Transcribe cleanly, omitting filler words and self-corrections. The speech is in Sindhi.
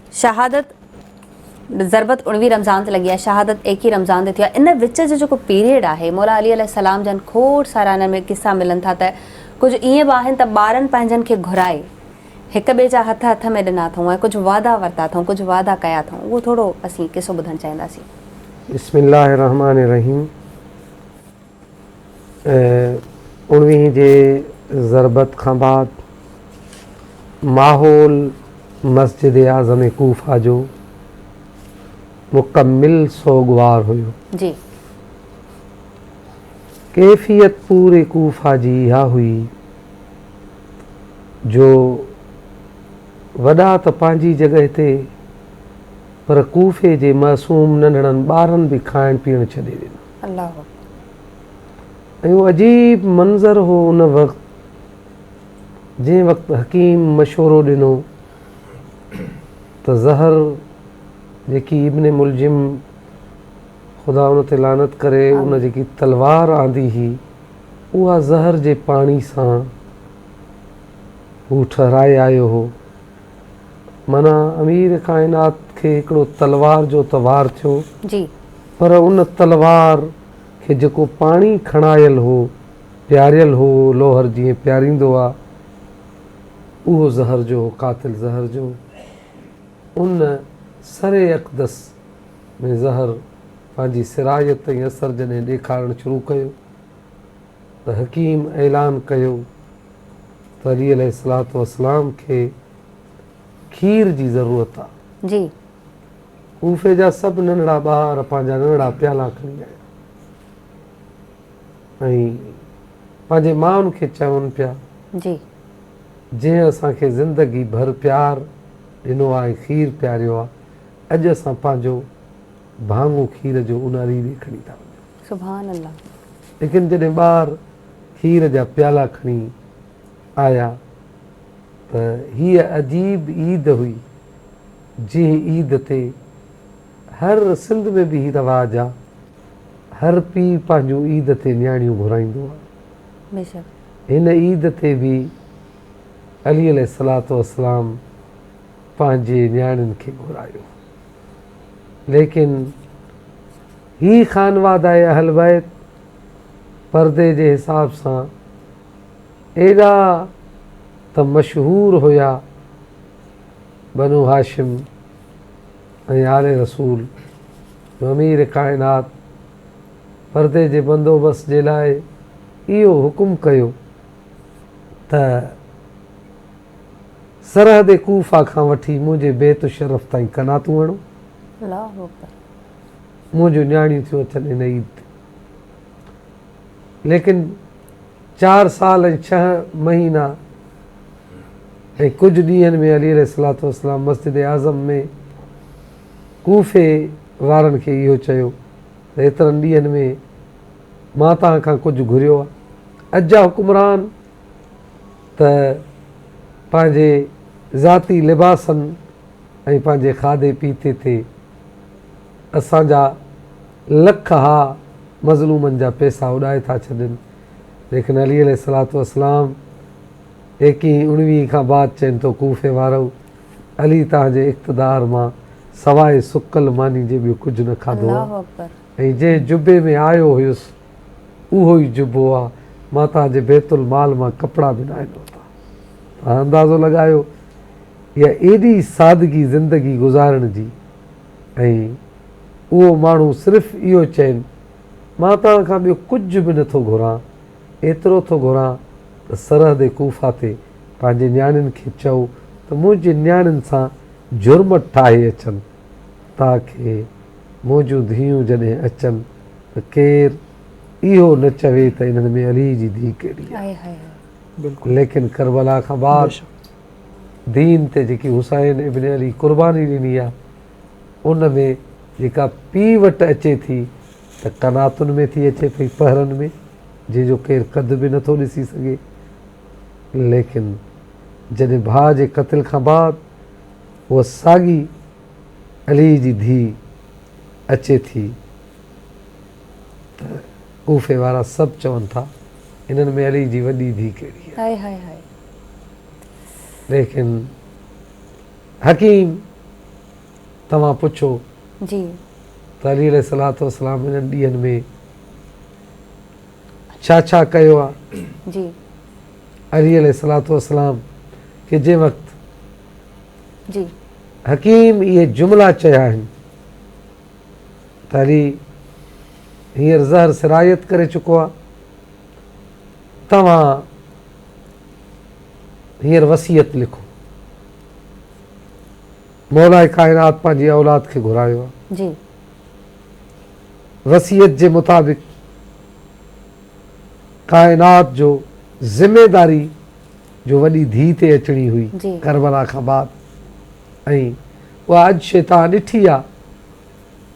شهادت ضربت اڻويهه رمضان تي لڳي آهي، شهادت ايڪيهه رمضان تي ٿي آهي. ان وچ جو جيڪو پيريڊ آهي مولا علي عليه السلام جن کوڙ سارا انهن ۾ قصا ملن ٿا ته ڪجهه ائين به آهن ته ٻارن پنهنجن کي گهرائي هڪ ٻئي جا هٿ هٿ ۾ ڏنا اٿئون ۽ ڪجهه وعدا ورتا اٿئون، ڪجهه وعدا ڪيا اٿئون. اهو ٿورو اسين قصو ٻڌڻ چاهينداسين. بسم الله الرحمٰن الرحيم اڻويهين جي ضربت کان بعد ماحول مسجد اعظم ڪوفه جو مڪمل سوڳوار هيو. جي. ڪيفيت پوري ڪوفه جي اها هئي جو وڏا ته پنهنجي جڳهه تي پر ڪوفي جي معصوم ننڍڙن ٻارن به کائڻ پيئڻ ڇڏي ڏنو. الله اڪبر. ۽ اهو عجيب منظر هو ان وقت جنهن وقت حڪيم مشورو ڏنو ته زهر جيڪي ابن ملجم خدا ان تي لعنت ڪري ان جيڪي تلوار آندي هئي اها زهر جي پاڻي سان هو ٺهرائي آيو هو. معنيٰ امير ڪائنات کي هڪڙو تلوار جو ته وار ٿيو پر ان تلوار کي جيڪو پاڻي کڻايل هو، پياريل هو، لوهر جيئن پياريندو آ، اهو زهر جو هو، قاتل زهر جو. ان سر اقدس ۾ زهر پنهنجي سرايت ۽ اثر جڏهن ڏيکارڻ شروع ڪيو ته حڪيم اعلان ڪيو ته علي عليه الصلوة والسلام کي کير جي ضرورت آ. جي. ڪوفي جا سڀ ننڍڙا ٻار پنهنجا ننڍڙا پيالا کڻي آيا ۽ پنهنجي مائن کي چون پيا. جي. جنهن اسان کي زندگي ڀر پيار ڏنو آ ۽ کير پياريو آ، اڄ اسان پنهنجو ڀاڱو کير جو ان علي ڏي کڻي ٿا وڃون. سبحان الله. ليڪن جڏهن ٻار کير جا پيالا کڻي آيا ته هيء عجيب عيد هئي، جنهن عيد تي هر سنڌ ۾ به هي رواج آ، هر پيء پنهنجون عيد تي نياڻيون گهرائيندو آ. بيشڪ. هن عيد تي به علي عليه الصلوة والسلام پنهنجي نياڻين کي گهرايو. ليڪن هي خانواده اهل بيت پردي جي حساب سان ايڏا ته مشهور هيا بنو هاشم ۽ آل رسول جو امير ڪائنات پردي جي بندوبست جي لاء اهو حڪم ڪيو ته سرحد ڪوفه کان وٺي منهنجي بيت الشرف تائين قناتون هڻو. الله اڪبر. منهنجون نياڻيون ٿيون اچن ان عيد تي. ليڪن چار سال ۽ ڇهه مهينا ۽ ڪجهه ڏينهن ۾ علي عليه الصلوة والسلام مسجد اعظم ۾ ڪوفي وارن کي اهو چيو ته ايترن ڏينهن ۾ مان توهان کان ڪجهه گهريو آهي. اڄ جا حڪمران ته پنهنجي ذاتي لباسن ۽ پنهنجي کاڌي پيتي تي اسان جا لک ها مظلومن جا پئسا اڏائي ٿا ڇڏين ليڪن علي عليه الصلوة والسلام ايڪيهين اڻويهين کان بعد چين ٿو ڪوفي وارؤ علي توهان جي اقتدار مان سواء سڪل ماني جي ٻيو ڪجهه نه کاڌو آ ۽ جنهن جبي ۾ آيو هيس اهو ئي جبو آ، مان توهان جي بيت المال مان ڪپڙا به ناهن ورتا. توهان اندازو لڳايو اها ايڏي سادگي زندگي گذارڻ جي ۽ اهو ماڻهو صرف اهو چين مان توهان کان ٻيو ڪجهه به نٿو گهران ايترو ٿو گهران ته سرحد ڪوفه تي پنهنجي نياڻين کي چئو ته منهنجي نياڻين سان جهرمٽ ٺاهي اچن تاڪه منهنجون ڌيئون جڏهن اچن ته ڪير اهو نه چوي ته انهن ۾ علي جي ڌيء ڪهڙي آهي. ليڪن ڪربلا کان بعد دين تي جيڪي حسين ابن علي قرباني ڏني آهي ان ۾ جيڪا پيء وٽ اچي ٿي ته قناتن ۾ ٿي اچي پئي پهرن ۾ جنهن جو ڪير قد به نٿو ڏسي سگهي ليڪن جڏهن ڀاء جي قتل کان بعد اها ساڳي علي جي ڌيء اچي ٿي ته ڪوفي وارا سڀ چون ٿا انهن ۾ علي جي وڏي ڌيء ڪهڙي آهي. High high high. ليڪن حڪيم توهان پڇو جي. ته علي عليه الصلوة والسلام انهن ڏينهن ۾ ڇا ڇا ڪيو آ. جي. علي عليه الصلوة والسلام کي جنهن وقت جي. حڪيم اهي جملا چيا آهن ته علي هينئر زهر سرايت ڪري چڪو آ، توهان هينئر وصيت لکو. مولاء ڪائنات پنهنجي اولاد کي گهرايو آ. جي. وصيت جي مطابق ڪائنات جو ذميداري جو وڏي ڌيء تي اچڻي هئي جي. ڪربلا کان بعد ۽ اها اڄ شيطان ڏٺي آ.